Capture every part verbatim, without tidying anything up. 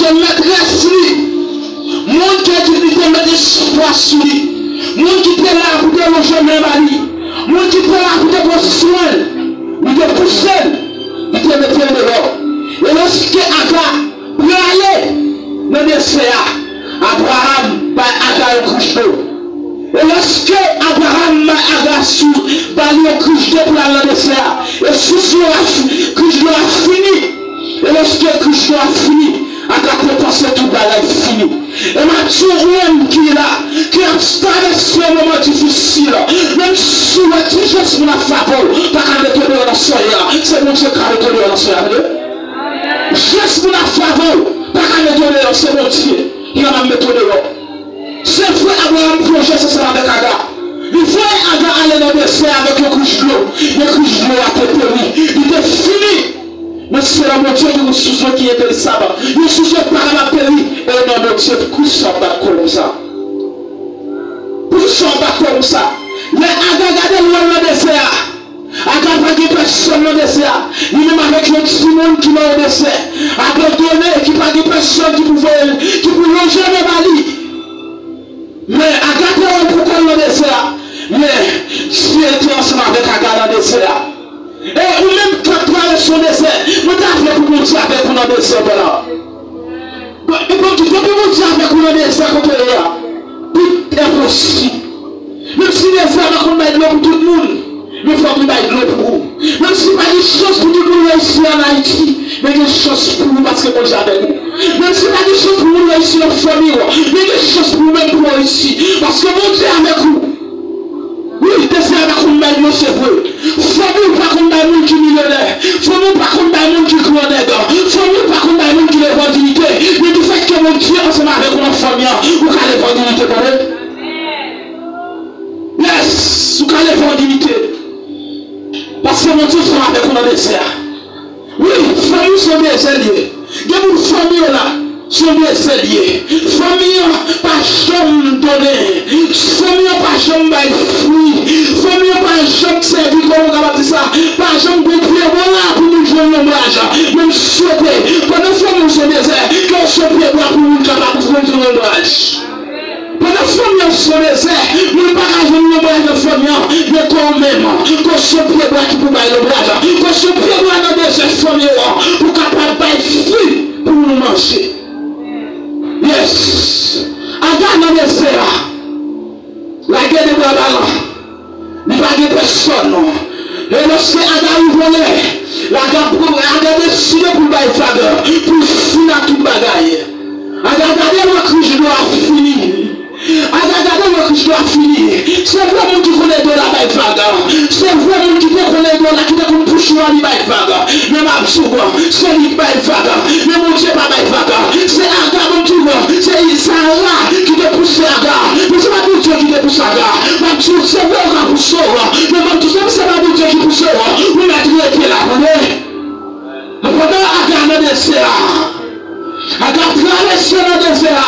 Se matrès li. Moun ki di li te met espwa sou li. Moun ki te la pou te lonje men ba li. Moun ki te la pou te pran swen l. Li te pouse l. Li te mete l deyò. E lòske Aga prale nan dezè a, Abraram bay Aga yon krich dlo. E lòske Abraram bay Aga sou, ba li yon krich dlo pou l al nan dezè a, e sous dlo a, krich dlo a fini. E lòske krich dlo a fini, Aga te panse tout bagay fini. E m ap di w, ou menm ki la, ki ap travèse yon moman difisil, menm si w wè ti jès moun ap frape w, pa ka mete w deyò nan sa w ye a. Se Bondye k ka mete w deyò nan sa w ye a, tande. Jès moun ap frape w, pa ka mete w deyò, se Bondye ki ka mete w deyò. Se vre, Abraram pwonje ansanm avèk Aga. Li voye Aga ale nan dezè avèk yon krich dlo. Men krich dlo a te peri. Li te fini. Men se nan Bondye gen yon sous dlo ki enperisab. Yon sous dlo pa kapab peri. E nan Bondye, poukisa w ap bat kò w konsa? Poukisa w ap bat kò w konsa? Lè Aga gade l wè l nan dezè a. Aga pa gen pèsonn nan dezè a. Li menm avèk yon timoun ki nan yon dezè, abandone, ki pa gen pèsonn ki pou voye l, ki pou lonje men ba li. Men Aga te wè l pou kò l nan dezè a. Men Dye te ansanm avèk Aga nan dezè a. E ou menm k ap travèse yon dezè, mwen ta vle pou Bondye avèk ou nan dezè w la. Bon, e bon, depi Bondye avèk ou nan dezè kote w ye a, tout enposib. Menm si dezè a pa konn bay dlo pou tout moun, men fòk li bay dlo pou ou. Menm si pa gen chans pou tout moun reyisi ann Ayiti, men gen chans pou ou paske Bondye avèk ou. Menm si pa gen chans pou moun reyisi nan fanmi w, men gen chans pou ou menm pou w reyisi, paske Bondye avèk ou. Wi, dezè a pa konn bay dlo, se vre. Fanmi w pa konn bay moun ki milyonè. Fanmi w pa konn bay moun ki gran nèg. Fanmi w pa konn bay moun ki levan diyite. Men difèt ke Bondye ansanm avèk ou nan fanmi an, ou ka levan diyite, tande. Yes, ou ka levan diyite. Paske Bondye ansanm avèk ou nan dezè a. Wi, fanmi se yon dezè l ye. Gen moun fanmi yo la, se yon dezè l ye. Fanmi an pa janm donnen. Fanmi an pa janm bay fwi. Fanmi an pa janm sèvi, kòman w kapab di sa? Pa janm gon pyebwa pou moun jwenn lonbraj. Men m swete, pandan fanmi w se yon dezè, ke w se yon pyebwa pou moun kapab jwenn lonbraj. Pandan fanmi an se yon dezè, moun pa ka jwenn lonbraj nan fanmi an, men kò w menm, kò w se yon pyebwa ki pou bay lonbraj, kò w se yon pyebwa nan dezè fanmi w an, pou kapab bay fwi pou nou manje. Yes. Aga nan dezè a, lage de bra balan. Li pa gen pèsonn non. E lòske Aga rive lè, Aga pran, Aga deside pou l bay Aga, pou l fin ak tout bagay. Aga gade lè krich dlo a fini. Aga gade lè krich dlo a fini. Se vre moun ki konn ede w la bay Aga. Se vre moun ki te konn ede w la, ki te konn pouse w la, li bay Aga. Men m ap di w, se li k bay Aga. Men Bondye pa bay Aga. Se Aga, ban m di w, se Sara ki te pouse Aga. Men se pa Bondye ki te pouse Aga. M ap di w, se vre ou ka pouse w. Men m ap di w, se pa Bondye ki pouse w. Ou mèt rete la, tande. Pandan Aga nan dezè a, Aga travèse nan dezè a,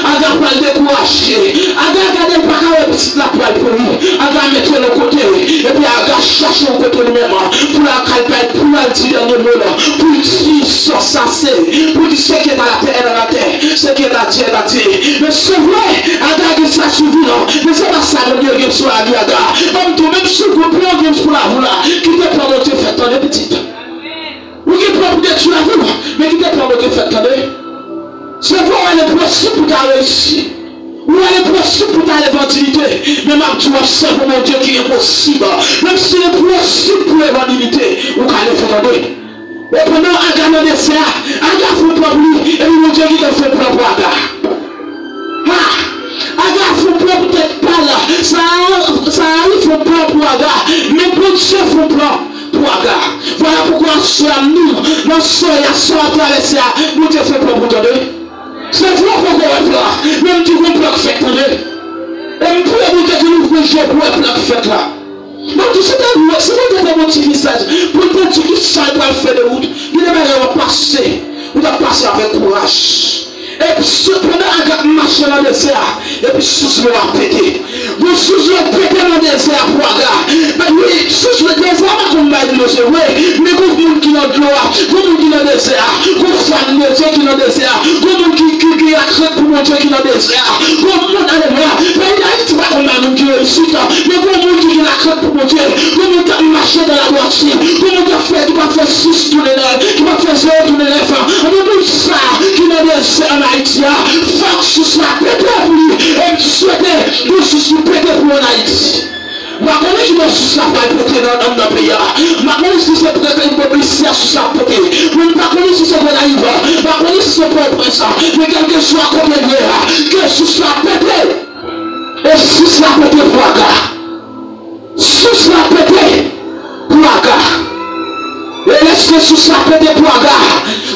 Aga pral dekouraje. Aga gade l pa ka wè pitit la pral pouri. Aga mete l yon kote, epi Aga chache yon kote li menm pou l al kal bay, pou l al di dènye mo l, pou l di sa sa se, pou l di ce qui est à la terre est dans la terre, ce qui est à Dieu est à Dieu. Men se vre, Aga gen sa sou vi l, men se pa sa Bondye gen sou lavi Aga. Ban m di w, menm si w gon plan gen pou lavi w la, kite plan Bondye fèt, tande pitit. Ou gen plan pou detwi lavi w, men kite plan Bondye fèt, tande. Se vre, ou wè l enposib pou ta reyisi. Ou wè l enposib pou ta levan diyite. Men m ap di w, w ap sèvi yon Bondye ki enposib. Menm si l enposib pou levan diyite, ou ka leve, tande. E pandan Aga nan dezè a, Aga fè yon plan pou li, epi Bondye gentan fè yon plan pou Aga. Ha! Aga fè yon plan pou tèt pa l. Sa, Sara fè yon plan pou Aga. Men Bondye fè yon plan pou Aga. Vwala poukwa aswè a nou, nan sa w ye a, sa w ap travèse a, Bondye fè plan pou w, tande. Se vre w poko wè plan, men m di w gon plan k fèt, tande. E m priye Bondye ke l ouvri je w pou w wè plan k fèt la. Donk, se te, se te yon bon ti mesaj pou l te di ki sa l pral fè de wout. Gen de bagay w ap pase, ou t ap pase avèk kouraj. Epi, sepandan, Aga ap mache nan dezè a, epi sous dlo a pete. Sous yo pete nan dezè a pou Aga. Wi, sous nan dezè a pa konn bay dlo, se vre. Men gon moun ki nan dlo a, gon moun ki nan dezè a, gon fanm de Dye ki nan dezè a, gon moun ki, ki gen lakrent pou Bondye ki nan dezè a. Gon moun, alelouya. Peyi Dayiti pa konn bay moun ki reyisit, men gon moun ki gen lakrent pou Bondye. Gon moun k ap mache nan ladwati. Gon moun k ap fè, ki p ap fè sis tounen nèf, ki p ap fè zewo tounen nèf. Anben, moun sa ki nan dezè ann Ayiti a, fòk sous la pete pou li. E m swete pou sous li pete pou ann Ayiti. M pa konnen ki bò sous la pral pete nan, nan, nan peyi a. M pa konnen si se Pòtoprens, Bòplis, sous la pete. Men m pa konnen si se Gonayiv. M pa konnen si se Pòtoprens. Men kèlkeswa kote l ye a, ke sous la pete. E sous la pete pou Aga. Sous la pete pou Aga. E lèske sous la pete pou Aga,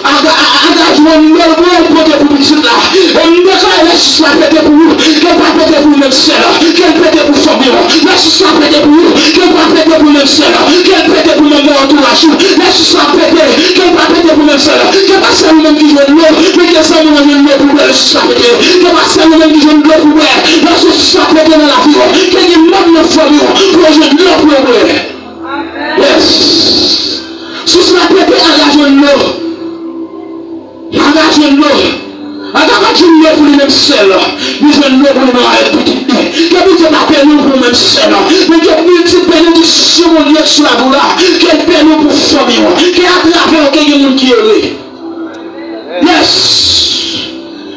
Aga, Aga jwenn dlo pou l pote pou pitit la. E m deklare lè sous la pete pou ou, ke l pa pete pou ou menm sèl, ke l pete pou fanmi w. Lè sous la pete pou ou, ke l pa pete pou ou menm sèl, ke l pete pou manm nan antouraj ou. Lè sous la pete, ke l pa pete pou ou menm sèl, ke pa sèl ou menm ki jwenn dlo, men ke zanmi w jwenn dlo pou bwè lè sous la pete. Ke pa sèl ou menm ki jwenn dlo pou bwè, lè sous la pete nan lavi w, ke gen manm nan fanmi w pou yo jwenn dlo pou yo bwè. Yes. Sous la pete, Aga jwenn dlo. Aga jwenn dlo. Aga pa jwenn dlo pou li menm sèl. Li jwenn dlo pou li menm avèk pitit li. Ke Bondye pa beni w pou ou menm sèl. Men ke miltip benediksyon Bondye sou lavi w la. Ke l beni w pou fanmi w. Ke atravè w, ke gen moun ki ere. Yes.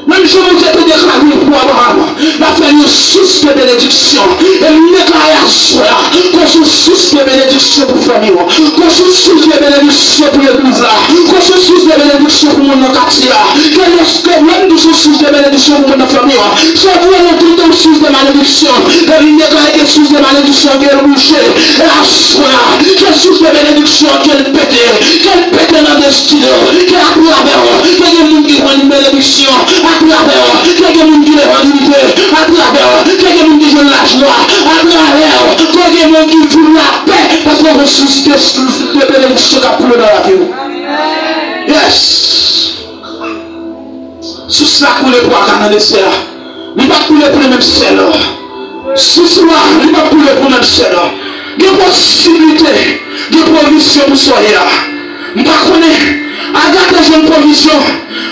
Menm jan Bondye te deklare pou Abraram, l ap fè yon sous de benediksyon. E m deklare aswè a, ke w se yon sous de benediksyon pou fanmi w. Ke w se yon sous de benediksyon pou legliz la. Ke w se yon sous de benediksyon pou moun nan katye a. Ke lèske menm nou se yon sous de benediksyon pou moun nan fanmi w. Se vre, nou tout se yon sous de malediksyon. E m deklare ke sous de malediksyon ke l bouje. E aswè a, ke sous de benediksyon ke l pete. Ke l pete nan destine w. Ke atravè w, ke gen moun ki jwenn benediksyon. Atravè w, ke gen moun ki leve an diyite. Atravè w, ke gen moun ki jwenn lajwa. Atravè w, ke gen moun ki viv lapè. Paske w se yon sous de, de benediksyon k ap koule nan lavi w. Yes. Sous la koule pou Aga nan dezè a. Li pa t koule pou li menm sèl. Sous la, li pa t koule pou li menm sèl. Gen posiblite, gen pwovizyon pou sa w ye a. M pa konnen, Aga te jwenn pwovizyon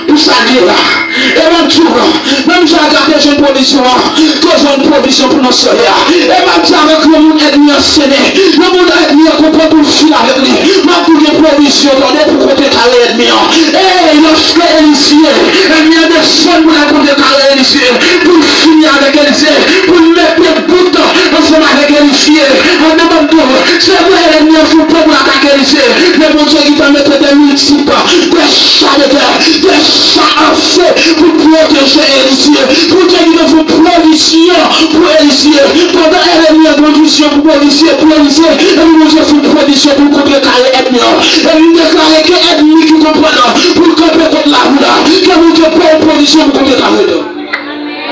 pou sa l ye a. E m ap di w, menm jan Aga te jwenn pwovizyon an, ke w jwenn pwovizyon pou nan sa w ye a. E m ap di avèk yon moun ènmi an sènen, yon moun ènmi an konprann pou l fini avèk li. M ap di w gen pwovizyon, tande, pou kontre kare ènmi an. Ey, lòske Elizye, ènmi an desann pou l al kontre kare Elizye, pou l fini avèk Elizye, pou l mete bout ansanm avèk Elizye. Ann demann tou, se vre ènmi an fè yon plan pou l atake Elizye, men Bondye gentan mete de miltip, de cha de gè, de cha an fe pou pwoteje Elizye. Bondye gentan fè yon pwovizyon pou Elizye. Pandan ènmi an gen yon vizyon pou Elizye, pou Elizye, epi Bondye fè yon pwovizyon pou l kontre kare ènmi an. E m deklare ke ènmi ki konprann pou l kanpe kont lavi w la, ke Bondye ba w pwovizyon pou kontre kare l.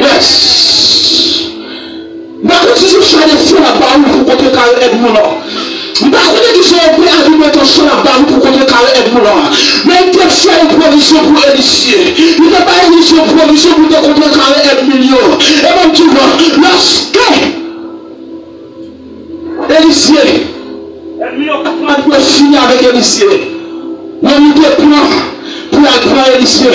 Yes. M pa konn si se cha de fè l ap ba ou pou kontre kare ènmi w lan. M pa konnen ki jan yo pè avi mete yon cha l ap ba ou pou kontre kare ènmi w lan. Men li te fè yon pwovizyon pou Elizye. Li te ba Elizye yon pwovizyon pou te kontre kare ènmi l yo. E ban m di w, lòske Elizye, ènmi yo kapab pou yo fini avèk Elizye. Yo mete plan pou y al pran Elizye,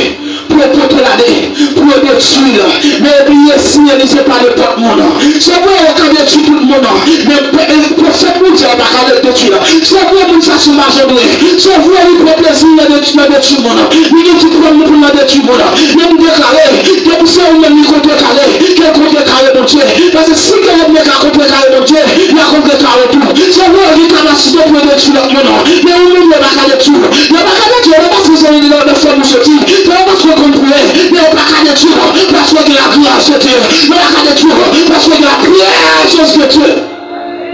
pou yo pote l ale, pou yo detwi l. Men yo bliye si Elizye pa nenpòt moun. Se vre, yo ka detwi tout moun, men pwofèt Bondye a pa ka detwi l. Se vre, moun sa se majandre. Se vre, li pran plezi nan detwi, nan detwi moun. Li gen ti plan pou l nan detwi moun. Men m deklare, depi se ou menm li kontre kare, ke l kontre kare Bondye. Paske si gen lòt moun ka kontre kare Bondye, l a kontre kare w tou. Se vre, li kapasite pou l detwi lòt moun. Men ou menm, yo pa ka detwi w. Yo pa ka detwi w, yo pa fè zanmi nan, nan fòm ou soti. Se pa paske w konn priye, men yo pa ka detwi w, paske gen lagras de Dye. Yo pa ka detwi w, paske gen laprezans de Dye.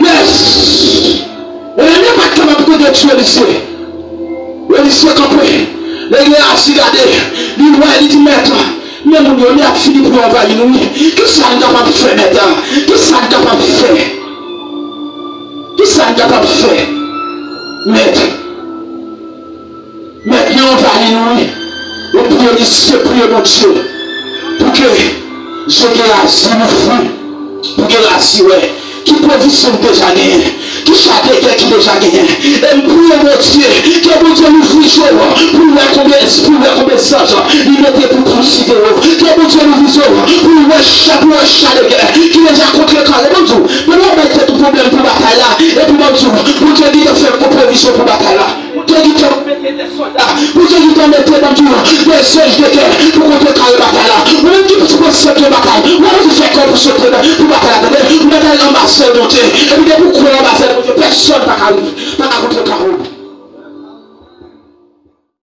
Yes! Enèmi pa t kapab pou detwi Elizye. Elizye kanpe. Lè Geyazi gade, li wè, li di, Mèt, men moun yo, men y ap fini pou yo anvayi nou, wi. Kisa n kapab fè, Mèt? Kisa n kapab fè? Kisa n kapab fè, Mèt? Mèt, yo anvayi nou, wi. Epi Elizye priye Bondye pou ke je Geyazi louvri. Pou gen rasi, wè. Ki pwovizyon m deja genyen? Ki cha de gè ki deja genyen? E m priye Bondye, ke Bondye louvri je w pou w wè konbyen, pou w wè konbyen zanj li mete pou, pou site w. Ke Bondye louvri je w pou w wè cha, pou w wè cha de gè ki deja kontre kare. Ban m di w, pandan w bay tèt ou pwoblèm pou batay la, epi ban m di w, Bondye gentan fè pwovizyon pou batay la. Bondye gentan mete de sòlda. Bondye gentan mete, ban m di w, de zanj de gè pou kontre kare batay la. Ou menm ki poko sot nan batay, ou pa bezwen fè kò pou sot nan, pou batay la, tande? Ou mèt al anba zèl Bondye. Epi depi w kwè anba zèl Bondye, pèsonn pa ka rive, pa ka kontre kare w.